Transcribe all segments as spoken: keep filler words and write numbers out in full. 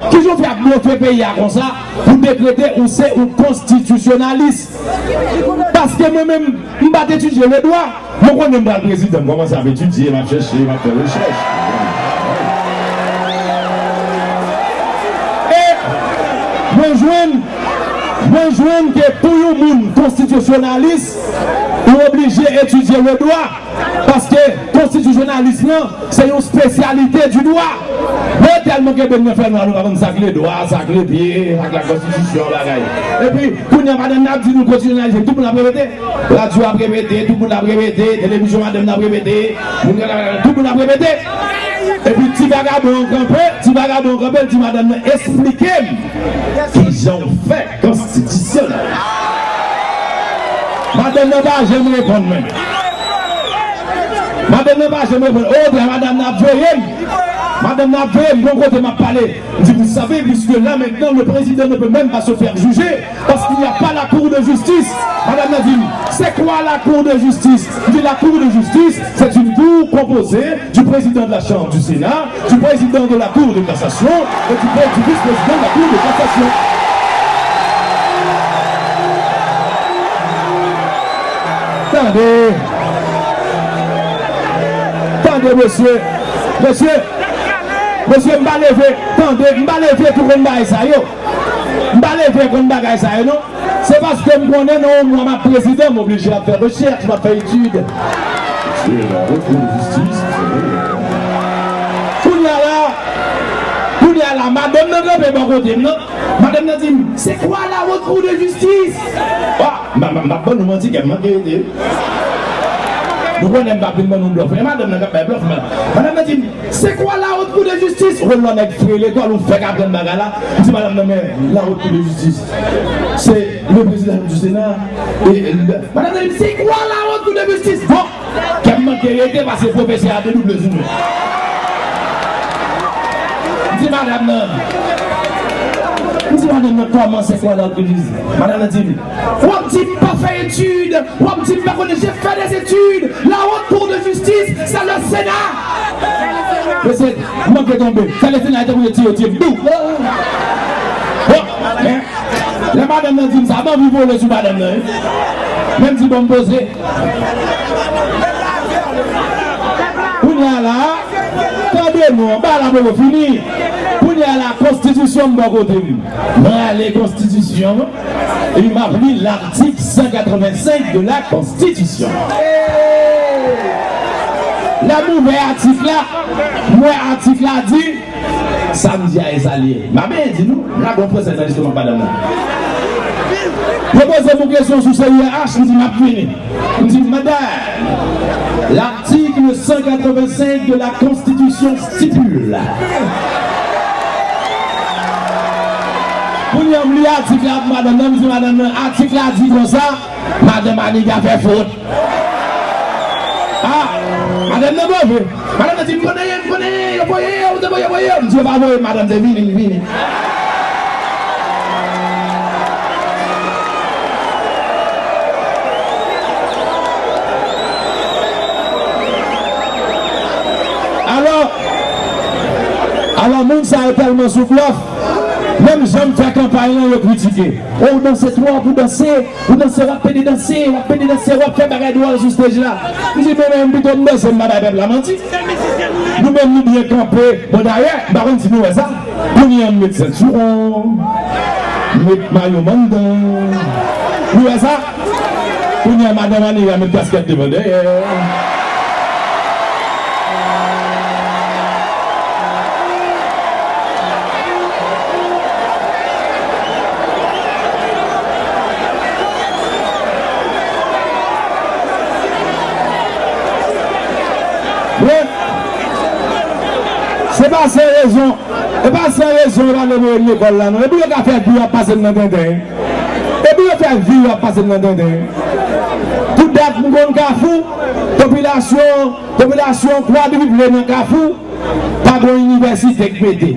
Kijan w fè ap blofe peyi a konsa pou dekrete ou se yon konstitisyonalis? Paske mwen menm, m pa t etidye ledwa. Mwen konnen m pral prezidan, m kòmanse ap etidye, m ap chèche, m ap fè rechèch. E mwen jwenn, mwen jwenn ke pou yon moun konstitisyonalis, ou oblije etidye ledwa. Paske konstitisyonalis lan, se yon espesyalite di dwa. Mwen tèlman kenbe m nan fènwa, nou pa konn sa k ledwa, sa k lepye, sa k lakonstitisyon, bagay. Epi, kounye a, madanm nan ap di nou konstitisyonalis, tout moun ap repete. Radyo ap repete, tout moun ap repete, televizyon madanm nan ap repete, moun, tout moun ap repete. Epi, ti vagabon an kanpe, ti vagabon an kanpe, l di madanm nan, "Esplike m kijan w fè konstitisyonèl." Madanm nan pa janm reponn mwen. Madanm nan pa janm reponn. Okontrè, madanm nan ap veye m. Madanm nan ap veye m. Gon kote m ap pale. M di, "Vous savez, puisque là maintenant, le président ne peut même pas se faire juger, parce qu'il n'y a pas la Cour de justice." Madanm nan di m, "C'est quoi la Cour de justice?" M di, "La Cour de justice, c'est une cour composée du président de la Chambre du Sénat, du président de la Cour de cassation et du, du vice-président de la Cour de cassation." Tande. Tande, mesye. Mesye. Mesye, m pa leve. Tande, m pa leve pou konn bagay sa yo. M pa leve konn bagay sa yo, non. Se paske m konnen nan yon mwa m ap prezidan, m oblije ap fè rechèch, m ap fè etid. Se la Haute Cour de Justice. Kounye a la, kounye a la, madanm nan kanpe bò kote m nan. Madanm nan di m, "C'est quoi la Haute Cour de Justice?" Ah, m, m, m ap ban nou manti, kè m manke rete. Nou konnen m p ap vin ban nou blòf. E madanm nan k ap bay blòf, madanm. Madanm nan di m, "C'est quoi la Haute Cour de Justice?" Wè lò nèg frele kò l, ou fèk aprann bagay la. M di madanm nan, "Mais la Haute Cour de Justice, c'est le président du Sénat." E, e, madanm nan di, "C'est quoi la Haute Cour de Justice?" Bon, kè m manke rete pase pwofesè a te double sou mwen. M di madanm nan, m di madanm nan, "Kòman c'est quoi la Haute Cour de Justice?" Madanm nan di m, "W ap di m pa fè etid, w ap di m pa konnen, j'ai fait des études. La Haute Cour de Justice, c'est le Sénat." Mesye, m manke tonbe. Sè le Sena te pou yo tiye, tiye m dou. Bon, men, lè madanm nan di m sa, m anvi vole sou madanm nan, wi. Men m di, "Bon, m poze." Kounye a la, tande non, bagay la poko fini. Kounye a la, konstitisyon m bò kote m. Mwen ale konstitisyon m. E m ap li l'article cent quatre-vingt-cinq de la Constitution. Lè m ouvè atik la, m wè atik la di, sa m di a e sa l ye. M a byen di nou, m lage yon fransèz nan lestomak madanm nan. Yo poze m yon kesyon sou C I R H, m di, "M ap vini." M di, "Madame, l'article cent quatre-vingt-cinq de la Constitution stipule." Kounye a m li atik la pou madanm nan, m di madanm nan, "Atik la di konsa, madanm Anita fè fot." Ah, madanm nan move. Madanm nan di, "M konnen, m konnen, yo voye, yo te voye, voye." M di, "Yo pa voye, madanm, se vini, m vini." Alò, alò, moun sa yo tèlman sou blòf, menm jan m fè kanpay lan, yo kritike. "O, ou danse twòp, ou danse, ou danse, w ap pede danse, w ap pede danse, w ap fè bagay dwòl sou stage la." M di, "Men, men, m pito m danse, m pa bay pèp la manti." Nou menm nou byen kanpe. Bon, dayè, m pa konn si nou wè sa. Kounye a m met sentiwon, m met mayo m anndan. Nou wè sa? Kounye a madanm Anita met kaskèt devan dèyè. Bon, se pa san rezon, e pa san rezon yo pa vle voye m lekòl la non. Epi yo ka fè vi yo ap pase m nan tenten. Epi yo fè vi yo ap pase m nan tenten. Tout dat m konn Kafou, popilasyon, popilasyon kwadriple nan Kafou. Pa gen yon inivèsite k mete.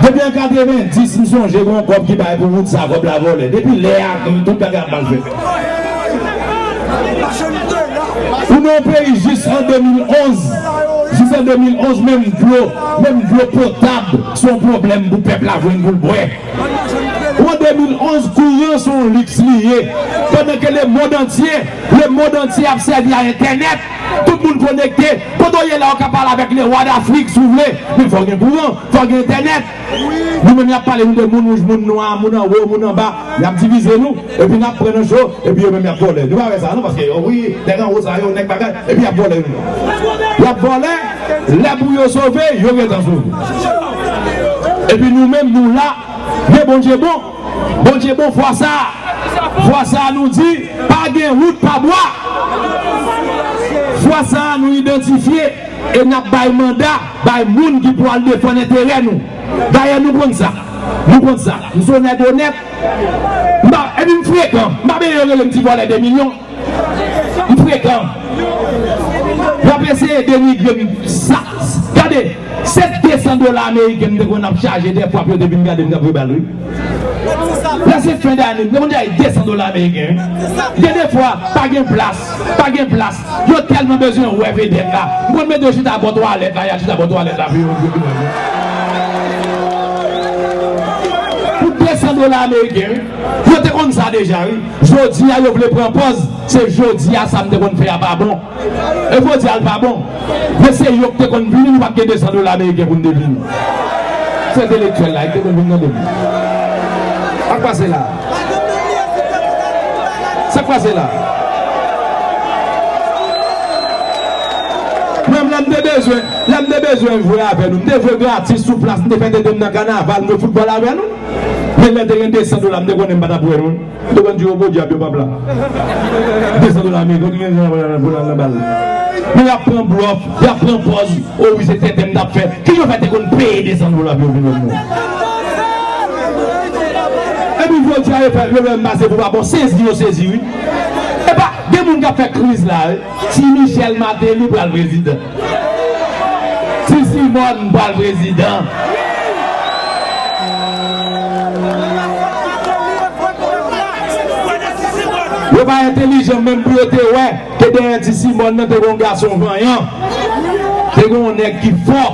Depi an katrevendis, m sonje gen yon kòb ki bay pou wout sa, kòb la vòlè. Depi lè a, tout bagay ap mal fèt. Ou nan yon peyi jis an de mil onz, An de mil onz, menm dlo, menm dlo potab se yon pwoblèm pou pèp la jwenn pou l bwè. An de mil onz, kouran se yon liks li ye. Pandan ke lemond antye, lemond antye ap sèvi a entènèt, tout moun konekte. Kote w ye la, ou ka pale avèk lewa Dafrik si w vle, men fò w gen kouran, fò w gen entènèt. Nou menm, y ap pale nou de moun wouj, moun nwa, moun anwo, moun anba. Y ap divize nou, epi n ap pran nan cho, epi yo menm y ap vòlè. Nou pa wè sa non, paske yo, wi, nèg anwo sa yo, nèg bagay, epi y ap vòlè nou. Y ap vòlè, lè pou yo sove, yo gentan sove. Epi nou menm, nou la, men Bondye bon. Bondye bon, fwa sa, fwa sa nou di, pa gen wout pa bwa. Fwa sa nou idantifye e n ap bay manda bay moun ki pou al defann enterè nou. Dayè, nou konn sa. Nou konn sa. M se yon nèg onèt. M pa, epi m frekan. M pa bezwen yo rele m ti vòlè de milyon. M frekan. Y ap eseye denigre m. Sa, gade, se de san dola ameriken m te konn ap chaje dèfwa pou yo te vin gade m t ap rebal, wi. Lè se fen dane, m te konn chaje de san dola ameriken, wi. Gen de fwa, pa gen plas, pa gen plas. Yo tèlman bezwen wè vedèt la. M konn mete yo chita bò twalèt la, y al chita bò twalèt la pou yo, pou yo vin wè m. Pou de san dola ameriken, wi. Yo te konn sa deja, wi. Jodi a, yo vle pran pòz. Se jodi a, sa m te konn fè a pa bon. E fò di a l pa bon. Men se yo ki te konn vini, nou pa t gen de san dola ameriken pou n te vini. Se entelektyèl la, ki te konn vin tande m. Sa k pase la? Sa k pase la? Menm lè m te bezwen, lè m te bezwen jwe avè nou, m te jwe gratis sou plas, m te fè tete m nan kanaval, m jwe foutbòl avè nou. Men lè te gen de san dola, m te konnen m pa t ap wè nou. M te konn di yo podyab yo p ap la. De san dola ameriken, ou te gen pou l al nan bal. Men y ap pran blòf, y ap pran pòz. O wi, se tenten m t ap fè. Ki yo fè te konn peye de san dola pou yo vin wè m non? Epi jodi a, yo fè, yo fè m pase pou pa bon. Sezi yo sezi, wi. Epa, gen moun k ap fè kriz la, wi. Ti Michel Martelly pral prezidan. Ti Simòn pral prezidan. Yo pa entelijan menm pou yo te wè ke dèyè Ti Simòn nan te gen yon gason vanyan. Te gen yon nèg ki fò.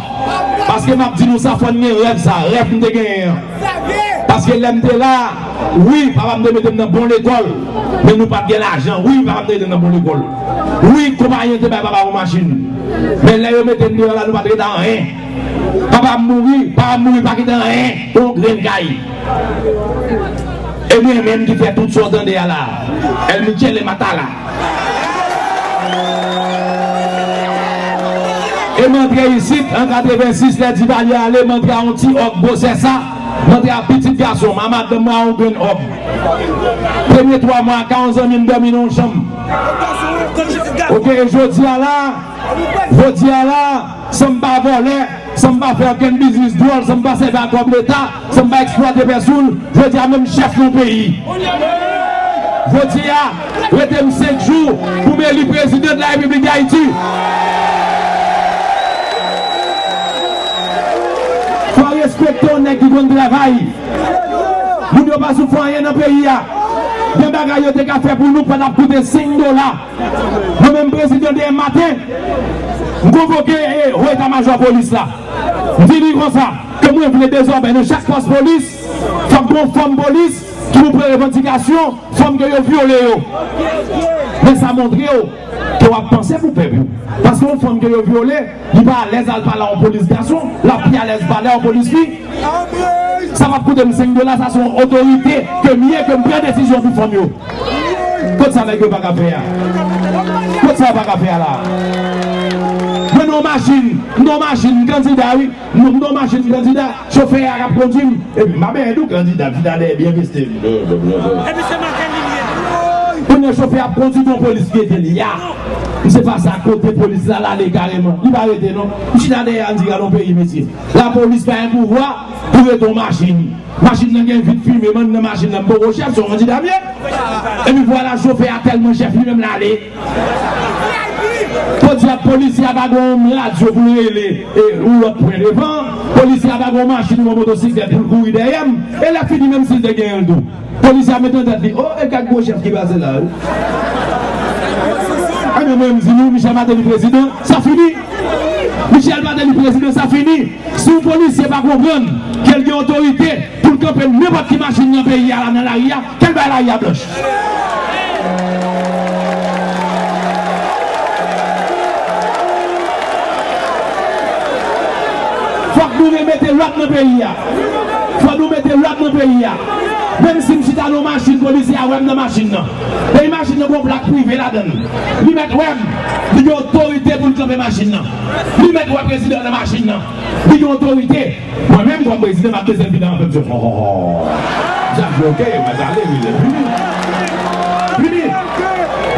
Paske m ap di nou sa, fò n gen rèv sa, rèv m te genyen an. Paske lè m te la, wi, papa m te mete m nan bon lekòl, men nou pa t gen lajan. Wi, papa m te mete m nan bon lekòl. Wi, konpayi an te bay papa m yon machin. Men lè yo mete m deyò la, nou pa t rete anyen. Papa m mouri, papa m mouri pa kite anyen, yon grenn kay. E mwen menm ki fè tout sa w tande a la. El Michele Matala. E m antre isit an katrevensis, lè Divalye ale, m antre a yon ti òg gwosè sa. M antre a pitit gason m, a madanm mwen a yon grenn òg. Premye twa mwa, ka yon zanmi m dòmi nan yon chanm. Oke, e jodi a la, jodi a la, san m pa vòlè, san m pa fè okenn biznis dwòl, san m pa sèvi a kòb Leta, san m pa eksplwate pèsonn, jodi a menm chèf yon peyi. Jodi a, rete m senk jou pou m eli prezidan de la Repiblik Dayiti. Fò respekte yon nèg ki konn travay. Moun yo pa sou fè anyen nan peyi a. Gen bagay yo te ka fè pou nou, pa t ap koute senk dola. Mwen menm prezidan, demen maten, m konvoke, e, wo eta majò polis la. M di li konsa, ke mwen vle dezòmen nan chak pòs polis, fòk gen yon fanm polis ki pou pran revandikasyon fanm ke yo vyole yo. Men sa montre w ke w ap panse pou pèp ou. Paske yon fanm ke yo vyole, li pa alèz al pale a yon polis gason, l ap pi alèz pale a yon polis fi. Sa p ap koute m senk dola, sa se yon otorite ke m ye, ke m pran desizyon pou fanm yo. Kot sa nèg yo pa ka fè a? Kot sa yo pa ka fè a la? Mwen nan yon machin, m nan yon machin, m kandida wi, m nan yon machin, m kandida, chofè a k ap kondui m, epi m pa benyen di w kandida, kandida dèyè byen veste m. Epi se Martelly li ye. Kounye a chofè a ap kondui, gon polis ki ede li a. M se pase akote polis la, l ale kareman. Li pa rete non. M chita dèyè a, m di gade yon peyi mesye. Lapolis pa gen pouvwa pou rete yon machin. Machin nan gen vit fimen, m anndan machin nan, m poko chèf, se yon kandida m ye. Epi vwala chofè a tèlman chèf li menm l ale. Podyab, polisye a pa gen yon radyo pou l rele, e, yon lòt pwen devan. Polisye a pa gen yon machin ou yon motosiklèt pou l kouri dèyè m. E lè fini, menm si l te genyen l tou. Polisye a mete nan tèt li, o, e gad gwo chèf ki pase la wi. Ebyen mwen m di nou, Michel Martelly prezidan, sa fini. Michel Martelly prezidan, sa fini. Si yon polisye pa konprann ke l gen otorite pou l kanpe nenpòt ki machin nan peyi a la, nan lari a, ke l bay lari a blanch. Fòk nou remete lòd nan peyi a. Fòk nou mete lòd nan peyi a. Menm si m chita nan yon machin, polisye a wè m nan machin nan. Epi machin nan gon plak prive ladan l. Li mèt wè m. Li gen otorite pou l kanpe machin nan. Li mèt wè prezidan nan machin nan. Li gen otorite. Mwen menm kòm prezidan, m ap bezwen vin anpè m di, ho, ho, ho. Jan di, ok, mwen ale, vini, vini. Vini.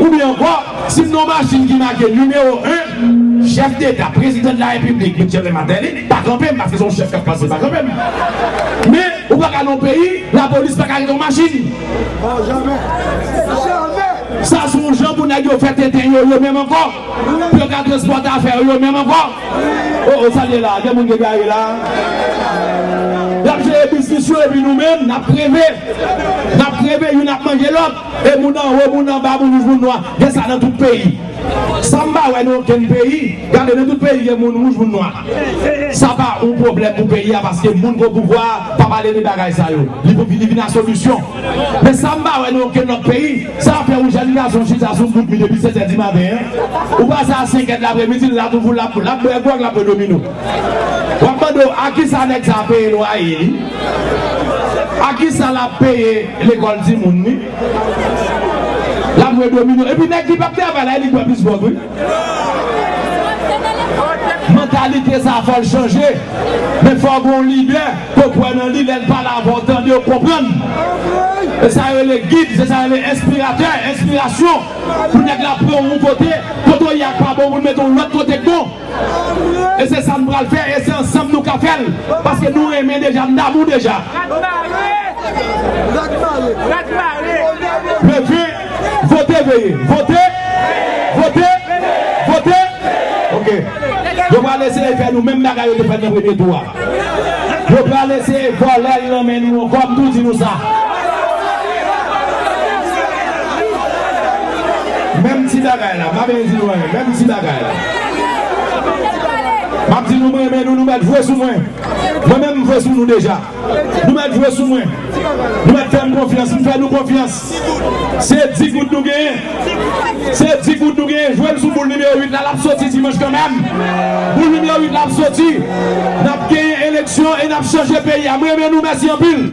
Oubyen ankò, si m nan yon machin ki make nimewo en, chèf deta, prezidan de la repiblik, Michel Martelly, pa kanpe m, paske se yon chèf k ap pase, pa kanpe m. Men, ou pa ka nan yon peyi, lapolis pa ka rete yon machin. Sa se yon jan pou nèg yo fè tenten yo, yo menm ankò. Pou yo ka transpòte afè yo, yo menm ankò. O, o, sa l ye la, gen moun ki egare la. Y ap jere biznis yo, epi nou menm, n ap kreve. N ap kreve, youn ap manje lòt. E moun anwo, moun anba, moun wouj, moun nwa. Gen sa nan tout peyi. Sa m pa wè nan okenn peyi. Gade, nan tout peyi, gen moun wouj, moun nwa. Sa pa yon pwoblèm pou peyi a, paske moun ki o pouvwa a pa pale de bagay sa yo. Li pou, li vin a solisyon. Men sa m pa wè nan okenn lòt peyi. Sa fè yon jèn gason chita sou bout mi depi sèt è di maten an. Ou pase a senk è de lapremidi, l la toujou l ap, l ap bwè gwòg, l ap bwè domino. W ap mande w, a kisa nèg sa peye lwaye li? A kisa l ap peye lekòl timoun li? L ap jwe domino. Epi nèg ki p ap travay la, e li k bwè plis gwòg, wi. Mantalite sa fò l chanje. Men fò gen yon lidè ke w kwè nan li, lè l pale avè w, tande w, konprann. E sa yo rele gid, se sa yo rele enspiratè, enspirasyon. Pou nèg la pran w yon kote, kote w ye a k pa bon, pou l mete w lòt kote k bon. E se sa n pral fè, e se ansanm nou ka fè l. Paske nou renmen deja, n damou deja. Leve, vote, veye. Vote, vote, vote. Ok. Yo pral eseye fè nou menm bagay yo te fè nan premye tou a. Yo pral eseye vòlè l nan men nou ankò, m tou di nou sa. Menm ti bagay la, m pa bezwen di nou anyen, menm ti bagay la. M ap di nou, mwen, men nou, nou mèt jwe sou mwen. Mwen menm, m jwe sou nou deja. Nou mèt jwe sou mwen. Nou mèt fè m konfyans, m fè nou konfyans. Se dis goud nou genyen. Se dis goud nou genyen. Jwe l sou boul nimewo uit la, l ap soti dimanch kanmenm. Boul nimewo uit la ap soti. N ap genyen eleksyon e n ap chanje peyi a. Mwen renmen nou, mèsi anpil.